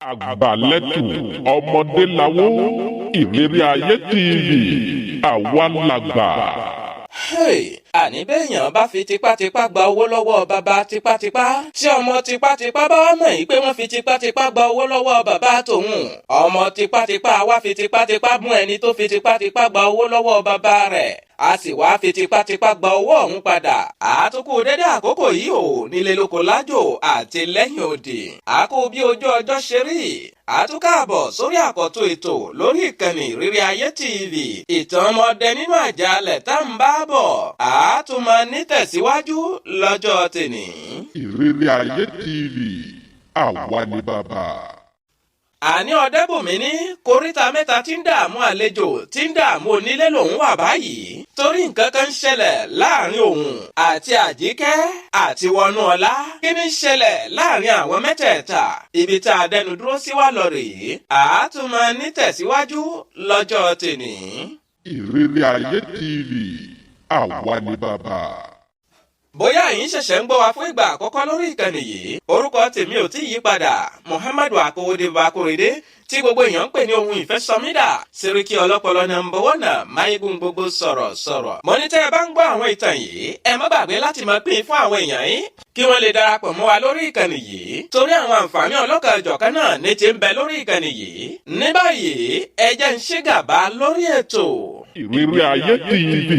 Àgbàlẹ́tù ọmọdé lawó. Ìrírí Ayé TV, àwa làgbà. Hey, àní béèyàn bá fi tipátipá gba owó lọ́wọ́ bàbá tipátipá, tí ọmọ tipátipá bá wá mọ̀ yìí pé wọ́n fi tipátipá gba owó lọ́wọ́ bàbá tòun, ọmọ tipátipá wá fi tipátipá mú ẹni tó fi tipátipá gba owó lọ́wọ́ bàbá rẹ̀, a sì wá fi tipátipá gba owó ọ̀hún padà. Àtúkù dédé àkókò yìí ò nílé lóko lájò àti lẹ́yìn òdì. Àkó bí ojú ọjọ́ ṣe rí. Àtúkàbọ̀ sórí àkọ́tún ètò lórí ìkànnì Ìrírí Ayé TV. Ìtàn ọmọdé nínú àjàalẹ̀ tá ń bá bọ̀. Àtúmọ̀ nítẹ̀síwájú lọ́jọ́ tèní. Ìrírí Ayé TV, àwa ni bàbá. Àní Ọ̀dẹ́bùnmí ní koríta mẹ́ta tí ń dààmú àlejò tí ń dààmú onílé lòun wà báyìí, torí nǹkan kan ń ṣẹlẹ̀ láàrin òun àti Àjíkẹ́ àti Wọnúọlá. Kí ni ń ṣẹlẹ̀ láàrin àwọn mẹ́tẹ̀ẹ̀ta? Ibi tá a dẹnu dúró sí wà lọ rèé. Àátúmọ̀ nítẹ̀síwájú lọ́jọ́ tèní. Ìrírí Ayé TV, àwa ni bàbá. Bóyá ẹ̀yin ṣẹ̀ṣẹ̀ ń gbọ́ wa fún ìgbà àkọ́kọ́ lórí ìkànnì yìí, orúkọ tèmi ò tí ì yí padà, Muhammadu Akowode Bakorede, tí gbogbo èèyàn ń pè ní ohun ìfẹ́ sọmídà Sẹ́ríkì ọlọ́pọlọ number one, máyégún gbogbo sọ̀rọ̀ sọ̀rọ̀. Mo ní tẹ́ ẹ bá ń gbọ́ àwọn ìtàn yìí, ẹ má gbàgbé láti máa pín fún àwọn èèyàn yín kí wọ́n lè darapọ̀ mọ́ wa lórí ìkànnì yìí, torí àwọn àǹfààní ọlọ́kan-ò-jọ̀kan náà ní ti ń bẹ lórí ìkànnì yìí. Ní báyìí, ẹ jẹ́ ń ṣí gàba lórí ètò. Ìrírí Ayé TV,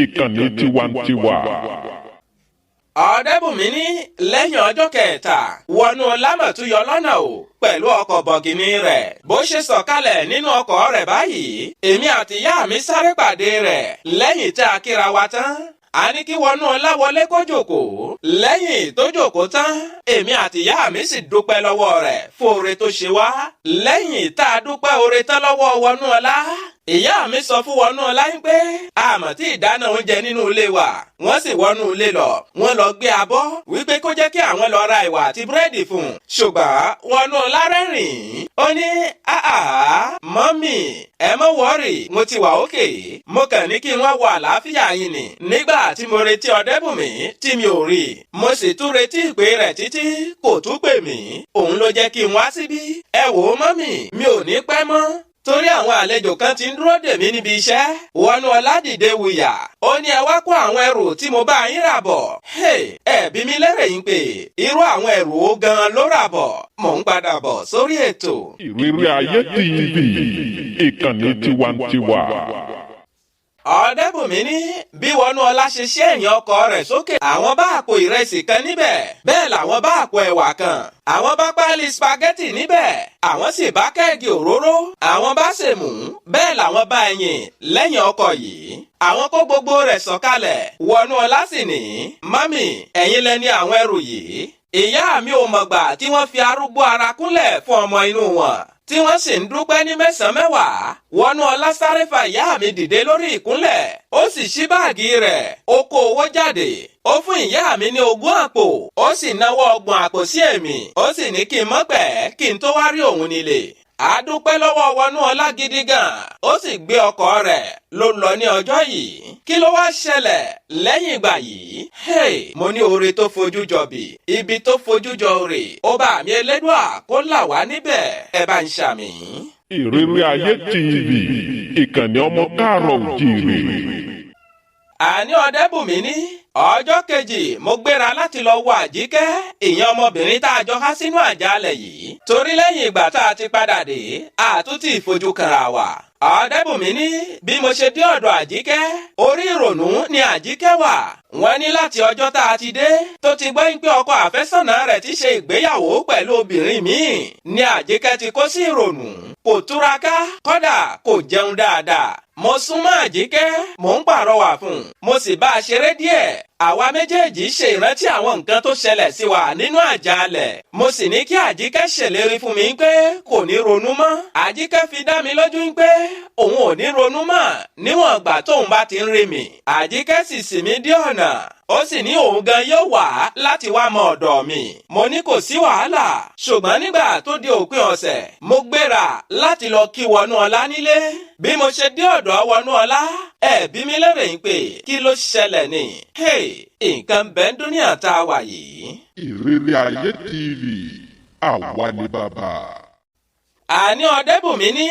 ìkànnì tiwantiwa. Ọ̀dẹ́bùnmí ní lẹ́yìn ọjọ́ kẹta, Wọnú Lámọ̀túyọ lọ́nà o pẹ̀lú ọkọ̀ bọ̀gìnì rẹ̀. Bó ṣe sọ̀kalẹ̀ nínú ọkọ̀ rẹ̀ báyìí, èmi àti ìyá mi sáré pàdé rẹ̀. Lẹ́yìn tá a kíra wa tán, a ní kí Wọnú Ọlá wọlé kó jókòó. Lẹ́yìn tó jókòó tán, èmi àti ìyá mi sì dúpẹ́ lọ́wọ́ rẹ̀ fún oore tó ṣe wá. Lẹ́yìn tá a dúpẹ́ oore tán lọ́wọ́ Wọnú Ọlá, ìyá mi sọ fún Wọnú Ọlá yín pé àmọ́ tí ìdáná oúnjẹ nínú ilé wa. Wọ́n sì wọnú ilé lọ, wọ́n lọ gbé abọ́ wípé kó jẹ́ kí àwọn lọ ra ìwà àti búrẹ́dì fún un. Ṣùgbọ́n Wọnú Ọlá rẹ́rìn-ín, ó ní, "Àhà, mummy, ẹ mọ́ worry, mo ti wà okay. Mo kàn ní kí wọ́n wọ àlàáfíà yín ni. Nígbà tí mo retí Ọ̀dẹ́bùnmí tí mi ò rí, mo sì tún retí ìpè rẹ̀ títí kò tún pè mí, òun ló jẹ́ kí n wá síbí. Ẹ wò ó mummy, mi ò ní pẹ́ mọ́ torí àwọn àlejò kan ti ń dúró dè mí níbi iṣẹ́." Wọnú Ọlá dìde wùyà, ó ní, "Ẹ wá kó àwọn ẹrù tí mo bá yín rà bọ̀." Ẹ bí mi lérè yín pé irú àwọn ẹrù ó gan ló rà bọ̀? Mò ń padà bọ̀ sórí ètò. Ìrírí Ayé TV, ìkànnì tiwantiwa. Ọ̀dẹ́bùnmí ní bí Wọnú Ọlá ṣe ṣe ẹ̀yìn ọkọ̀ rẹ̀ sókè, àwọn bá àpò ìrẹsì kan níbẹ̀, bẹ́ẹ̀ làwọn bá àpò ẹ̀wà kan, àwọn bá páálí spaghetti níbẹ̀, àwọn sì bá keg òróró, àwọn bá sèmú, bẹ́ẹ̀ làwọn bá ẹyìn lẹ́yìn ọkọ̀ yìí. Àwọn kó gbogbo rẹ̀ sọ̀kalẹ̀. Wọnú Ọlá sì ní, "Mummy, ẹ̀yin lẹni àwọn ẹrù yìí." Ìyá mi ò mọ̀gbà tí wọ́n fi arúgbó ara kúnlẹ̀ fún ọmọ inú wọn tí wọ́n sì ń dúpẹ́ ní mẹ́sàn-án mẹ́wàá. Wọnú Ọlá sáré fa ìyá mi dìde lórí ìkúnlẹ̀, ó sì ṣí báàgì rẹ̀, ó kó owó jáde, ó fún ìyá mi ní 20 àpò, ó sì náwó 30 àpò sí èmi, ó sì ní kí n mọ́ pẹ́ kí n tó wá rí òun nílé. Àdúpẹ́ lọ́wọ́ Wọnú Ọlá gidi gan. Ó sì gbé ọkọ̀ rẹ̀ ló lọ ní ọjọ́ yìí. Kí ló wá ṣẹlẹ̀ lẹ́yìn ìgbà yìí? Hey, mo ní oore tó fojú jọ bì, ibi tó fojú jọ rè, ó bá mi Elédùà kó là wá níbẹ̀. Ẹ bá ń ṣàmì. Ìrírí Ayé TV, ìkànnì ọmọ káàárọ̀ òjìrè. Àní Ọ̀dẹ́bùnmí ní ọjọ́ kejì, mo gbéra láti lọ wo Àjíkẹ́, ìyẹn ọmọbìnrin tá a jọ há sínú àjálẹ̀ yìí, torí lẹ́yìn ìgbà tá a ti padà dé, àtúntì ìfojú kanra wa. Ọ̀dẹ́bùnmí ní bí mo ṣe dé ọ̀dọ̀ Àjíkẹ́, orí ìrònú ni Àjíkẹ́ wà. Wọ́n ní láti ọjọ́ tá a ti dé tó ti gbọ́ pé ọkọ àfẹ́sọ̀nà rẹ̀ ti ṣe ìgbéyàwó pẹ̀lú obìnrin míì ni Àjíkẹ́ ti kó sí ìrònú. Kò túraká, kódà kò jẹun dáadáa. Mo súnmọ́ Àjíkẹ́, mò ń pàrọwà fún un, mo sì bá a ṣeré díẹ̀. Àwa méjèèjì ṣe ìrántí àwọn nǹkan tó ṣẹlẹ̀ sí wa nínú àjàalẹ̀. Mo sì ní kí Àjíkẹ́ ṣèlérí fún mi pé kò ní ronú mọ́. Àjíkẹ́ fi dá mi lójú pé òun ò ní ronú mọ́ níwọ̀n ìgbà tóun bá ti ń rí mi. Àjíkẹ́ sì sì mí dé ọ̀nà, ó sì ní òun gan yóò wá láti wá mọ ọ̀dọ̀ mi. Mo ní kò sí wàhálà. Ṣùgbọ́n nígbà tó di òpin ọ̀sẹ̀, mo gbéra láti lọ kí Wọnú Ọlá nílé. Bí mo ṣe dé ọ̀dọ̀ Wọnú Ọlá, ẹ bí mi lérè ń pè kí ló ṣẹlẹ̀ ni? Hey, nǹkan bẹ́ẹ̀ dúníà tá a wà yìí. Ìrírí Ayé TV, Àwa ni bàbá. Àní Ọ̀dẹ́bùnmi ní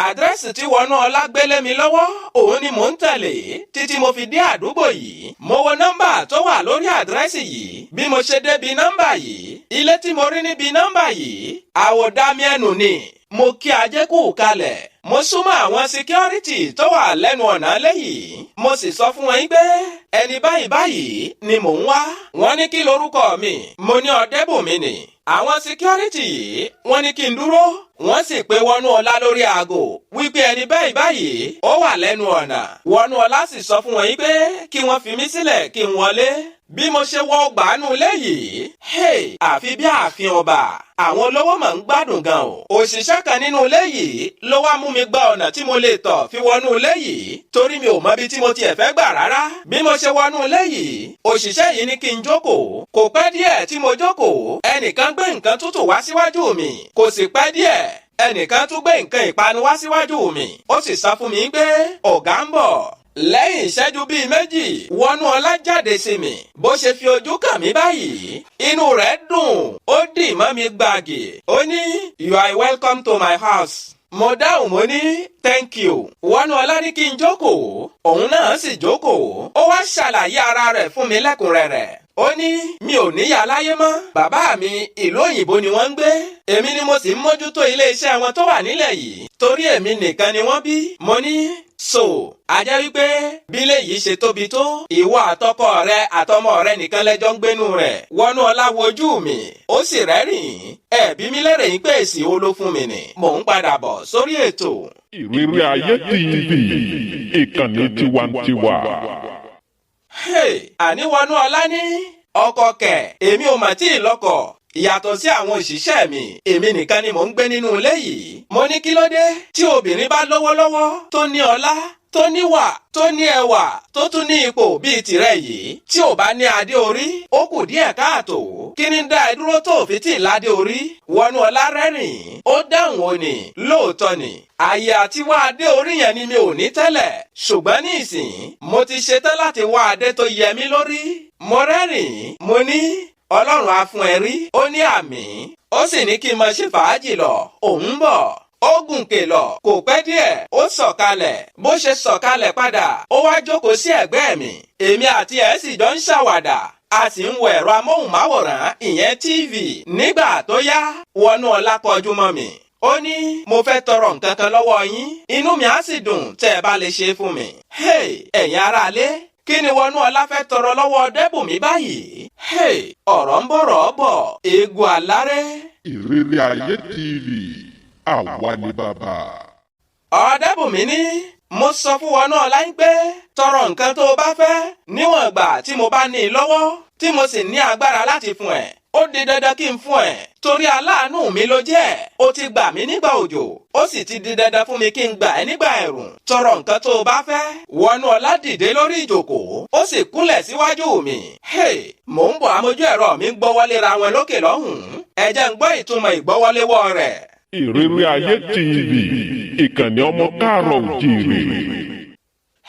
àdírẹ́sì tí Wọnúọlá gbélé mi lọ́wọ́, òun ni mò ń tẹ̀lé títí mo fi dé àdúgbò yìí. Mo wo nọ́mbà tó wà lórí àdírẹ́sì yìí. Bí mo ṣe débi nọ́mbà yìí, ilé tí mo rí níbi nọ́mbà yìí, àwòdámi ẹnu ni. Mo kí ajé kú kalẹ̀. Mo súnmọ́ àwọn security tó wà lẹ́nu ọ̀nà lẹ́yìn, mo sì sọ fún wọn pé ẹni báyìí báyìí ni mò ń wá. Wọ́n ní kí lorúkọ mi? Mo ní Ọ̀dẹ́bùnmi ni. Àwọn security yìí, wọ́n ní kí n dúró. Wọ́n sì pé Wọnúọlá lórí aago wípé ẹni báyìí báyìí ó wà lẹ́nu ọ̀nà. Wọnúọlá sì sọ fún wọn yìí pé kí wọ́n fi mí sílẹ̀ kí n wọlé. Bí mo ṣe wọ gbàánú léyìí, hey, àfi bí ààfin ọba. Àwọn olówó mà ń gbádùn gan o. Òṣìṣẹ́ kan nínú ilé yìí ló wá mú mi gba ọ̀nà tí mo lè tọ̀ fi wọnú ilé yìí, torí mi ò mọ ibi tí mo tiẹ̀ fẹ́ gbà rárá. Bí mo ṣe wọnú ilé yìí, òṣìṣẹ́ yìí ní kí n jókòó. Kò pẹ́ díẹ̀ tí mo jókòó, ẹnìkan gbé nǹkan tútù wá síwájú mi. Kò sì pẹ́ díẹ̀, ẹnìkan tún gbé nǹkan ìpanu wá síwájú mi. Ó sì sọ fún mi pé ọ̀gá ń bọ̀. Lẹ́yìn ìṣẹ́jú bíi 2, Wọnúọlá jáde sí mi. Bó ṣe fi ojú kàn mí báyìí, inú rẹ̀ dùn, ó dì mọ́ mi gbàgì. Ó ní, "You are welcome to my house." Mo dáhùn, mo ní, "Thank you." Wọnúọlá ní kí n jókòó, òun náà sì jókòó. Ó wá ṣàlàyé ara rẹ̀ fún mi lẹ́kùnrẹ́rẹ́. Ó ní, "Mi ò níyà láyé mọ́. Bàbá mi, ìlú òyìnbó ni wọ́n ń gbé. Èmi ni mo sì ń mójútó ilé-iṣẹ́ wọn tó wà nílẹ̀ yìí, torí èmi nìkan ni wọ́n bí." Mo ní, "So a jẹ́ wípé bílé yìí ṣe tóbi tó, ìwọ àtọkọ rẹ àtọmọ rẹ nìkan lẹ́jọ́ ń gbénu rẹ̀?" Wọnúọlá wojú mi, ó sì rẹ́rìn-ín. Ẹ̀bí mi lérè yín pé èsì wo ló fún mi nì. Mò ń padà bọ̀ sórí ètò. Ìrírí Ayé TV, ìkànnì tiwantiwa. Hey, àní Wọnúọlá ní ọkọ kẹ̀? Èmi ò mà tí ì lọ́kọ. Ìyàtọ̀ sí àwọn òṣìṣẹ́ mi, èmi nìkan ni mò ń gbé nínú ilé yìí. Mo ní, kí ló dé? Tí obìnrin bá lówó lọ́wọ́, tó ní ọlá, tó níwà, tó ní ẹwà, tó tún ní ipò bíi tìrẹ yìí, tí ò bá ní adé orí, ó kù díẹ̀ káàtó. Kí ni dá ẹ dúró tó fi tí ì ládé orí? Wọnúọlá rẹ́rìn-ín, ó dáhùn, ó ní, lóòótọ́ ni, àyè àti wá adé orí yẹn ni mi ò ní tẹ́lẹ̀, ṣùgbọ́n ní ìsìn mo ti ṣetán láti wá adé tó yẹ mí lórí. Mo rẹ́rìn-ín, mo ní, "Ọlọ́run á fún ẹ rí." Ó ní àmín. Ó sì ní kí n máa ṣe fàájì lọ, òun ń bọ̀. Ó gùnkè lọ. Kò pẹ́ díẹ̀, ó sọ̀kalẹ̀. Bó ṣe sọ̀kalẹ̀ padà, ó wá jókòó sí ẹ̀gbẹ́ mi. Èmi àti ẹ̀ sì jọ ń ṣàwàdà, a sì ń wo ẹ̀rọ amóhùnmáwòrán, ìyẹn TV. Nígbà tó yá, Wọnúọlá kọjú mọ́ mi. Ó ní, "Mo fẹ́ tọrọ nǹkan kan lọ́wọ́ yín, inú mi á sì dùn tẹ́ ẹ bá lè ṣe fún mi." Hey, ẹ̀yin aráalé, kí ni Wọnúọlá fẹ́ tọrọ lọ́wọ́ Ọdẹ́bùnmi báyìí? Hey, ọ̀rọ̀ ń bọ̀rọ̀ bọ̀, eégún alárẹ́. Ìrírí Ayé TV, àwa ni bàbá. Ọ̀dẹ́bùnmi ní, mo sọ fún Wọnúọlá ń pé tọrọ nǹkan tó o bá fẹ́, níwọ̀n ìgbà tí mo bá ní i lọ́wọ́, tí mo sì ní agbára láti fún ẹ, ó di dandan kí n fún ẹ, torí aláàánú mi ló jẹ́. Ó ti gbà mí nígbà òjò, ó sì ti di dandan fún mi kí n gbà ẹ́ nígbà ẹ̀rùn. Tọrọ nǹkan tó o bá fẹ́. Wọnúọlá dìde lórí ìjòkó, ó sì kúnlẹ̀ síwájú mi. Hey, mò ń bọ̀. Amójú ẹ̀rọ mi ń gbọ́wọ́lé ra wọn lókè lọ́hùn-ún. Ẹ jẹ́ ń gbọ́ ìtumọ̀ ìgbọ́wọ́léwọ́ rẹ̀. Ìrírí Ayé TV, ìkànnì ọmọ káàárọ̀ òjíire.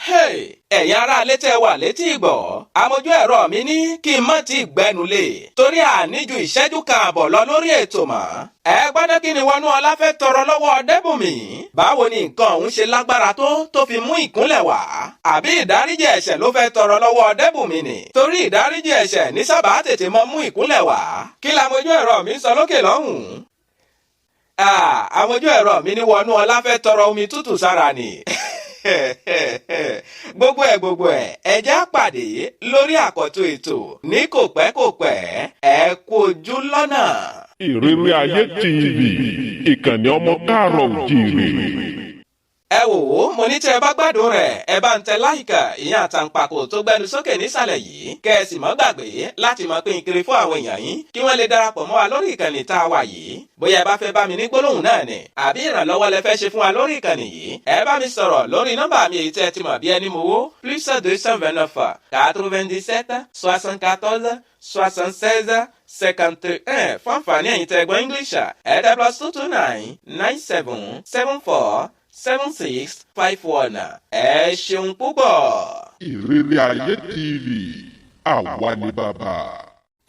Hey, ẹ̀yin ará létẹ́ wà létí ìgbọ́, amójú ẹ̀rọ mi ní kí n má ti gbẹ́nu lé, torí àníjú ìṣẹ́jú kan àbọ̀ lọ lórí ètò mọ́. Ẹ gbọ́dọ̀, kí ni Wọnúọlá fẹ́ tọrọ lọ́wọ́ Ọdẹ́bùnmi? Báwo ni nǹkan ọ̀hún ṣe lágbára tó fi mú ìkúnlẹ̀ wá? Àbí ìdáríjì ẹ̀ṣẹ̀ ló fẹ́ tọrọ lọ́wọ́ Ọdẹ́bùnmi ni? Torí ìdáríjì ẹ̀ṣẹ̀ ní sábà tètè mọ́ mú ìkúnlẹ̀ wá. Kí lamójú ẹ̀rọ mi sọ lókè lọ́hùn-ún? Àwọn ojú ẹ̀rọ mi ní Wọnúọlá fẹ́ tọrọ omi tútù sára ni. Gbogbo ẹ̀ gbogbo ẹ̀, ẹ jẹ́ á pàdé lórí àkọ́tún ètò ní kò pẹ́ kò pẹ́. Ẹ kú ojú lọ́nà. Ìrírí Ayé TV, ìkànnì ọmọ káàárọ̀ òjíire. Ẹ wò ó, mo ní tẹ́ ẹ bá gbádùn rẹ̀, ẹ bá ń tẹ like, ìyẹn àtàǹpàkò tó gbẹnu sókè nísàlẹ̀ yìí, kẹ́ ẹ sì mọ́ gbàgbé láti mọ pín kiri fún àwọn èèyàn yín, kí wọ́n lè darapọ̀ mọ́ wa lórí ìkànnì tá a wà yìí. Bóyá ẹ bá fẹ́ bá mi ní gbólóhùn náà ni, àbí ìrànlọ́wọ́ lẹ fẹ́ ṣe fún wa lórí ìkànnì yìí, ẹ bá mi sọ̀rọ̀ lórí nọ́mbà mi, èyí tẹ́ ẹ ti mọ̀ bí ẹni mowó, +229 97 74 76 51. Fún àǹfààní ẹ̀yin tẹ́ ẹ gbọ́ English, ẹ tẹ +229 97 74 76 51. Ẹ ṣeun púpọ̀. Ìrírí Ayé TV, àwa ni bàbá.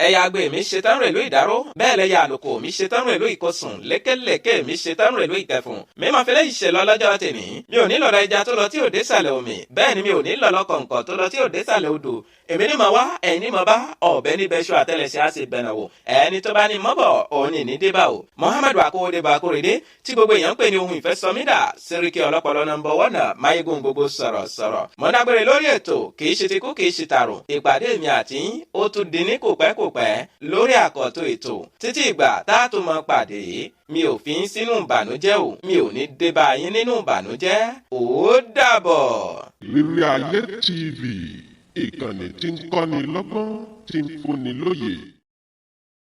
Ẹ̀yà agbe mi ṣe tán rèlú ìdáró, bẹ́ẹ̀ lẹ́yà àlùkò mi ṣe tán rèlú ìkọsùn, lékelèké mi ṣe tán rèlú ìkẹfùn. Mi máa fi léyìí ṣe lọ lọ́jọ́ tèmi. Mi ò ní lọ́rọ̀ ẹja tó lọ tí ò dé sàlẹ̀ omi, bẹ́ẹ̀ ni mi ò ní lọ́lọ́ kọ̀ǹkọ̀ tó lọ tí ò dé sàlẹ̀ odò. Èmi ní mọ̀ wá, ẹ̀yin ní mọ̀ bá, ọ̀bẹ níbẹ̀ ṣọ àtẹlẹsẹ̀ á sì bẹ̀nà wò. Ẹni tó bá ní mọ́bọ̀ òun ní ní débà o. Muhammadu Akówódébà Akóredé tí gbogbo èèyàn ń pè ní ohun ìfẹ́ sọmídà, Sẹ́ríkì ọlọ́pọlọ nọmba wọ́nà, máyégún gbogbo sọ̀rọ̀ sọ̀rọ̀. Mo dágbére lórí ètò, kì í ṣe ti kú kì í ṣe tààrùn. Ìpàdé mi àti yín ó tún di ní kòpẹ́kòpẹ́ lórí àkọ́tún ètò. Títí ìgbà tá a tún mọ pàdé, mi ò fi ń sínú ìbànújẹ́ o, mi ò ní dé bá yín nínú ìbànújẹ́. Ó dàbọ̀. Rírí Ayé TV, ìkànnì tí ń kọ́ni lọ́gbọ́n, tí ń fúnni lóye.